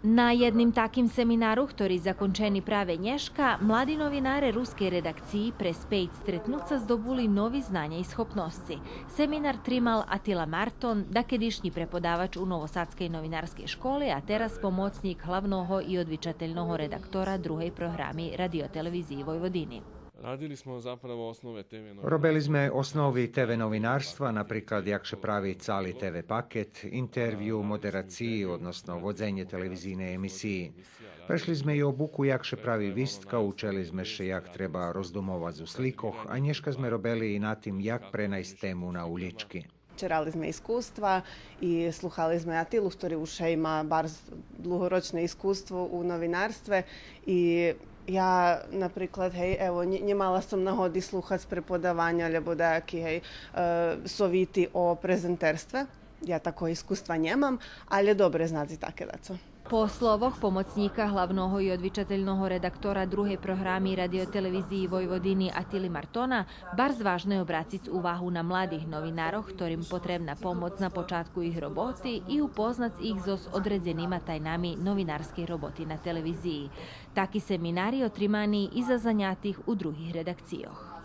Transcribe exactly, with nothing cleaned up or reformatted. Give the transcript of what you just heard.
На єдним таким семинару, хтори закончени праве нєшка, млади новинаре Рускей редакциї през пейц стретнуца здобули нови знаня и схопносци. Семинар тримал Атила Мартон, дакедишнї преподавач у Новосадскей новинарскей школи, а тераз помоцнїк главного и одвичательного редактора Другей програми Радио-телевизиї Войводини. Radili smo zapravo osnove T V novina. Робели зме основи Т В новинарства, наприклад, як ше прави цали Т В пакет, интервю, модерациї, односно водзенє телевизийней емисиї. Прешли зме и обуку як ше прави вистка, учели зме ше як треба роздумовац у сликох, а нєшка зме робели и на тим як пренайсц тему на улїчки. Черали зме искуства и слухали зме Атилу, хтори уж, гей, ма барз длугорочне искуство у новинарстве. И я, наприклад, гей, ево, нє, нє мала сом нагоди слухац преподаваня, лєбо даяки, гей, е, совити о презентерстве. Я такого искуства нємам, але добре знац и таке дацо. По словох помоцнїка главного и одвичательного редактора Другей програми Радио-телевизиї Войводини Атили Мартона, барз важне обрациц увагу на младих новинарох, хторим потребна помоц на початку їх роботи и упознац їх зоз одредзенима тайнами новинарскей роботи на телевизиї. Таки семинари отримани и за занятих у других редакцийох.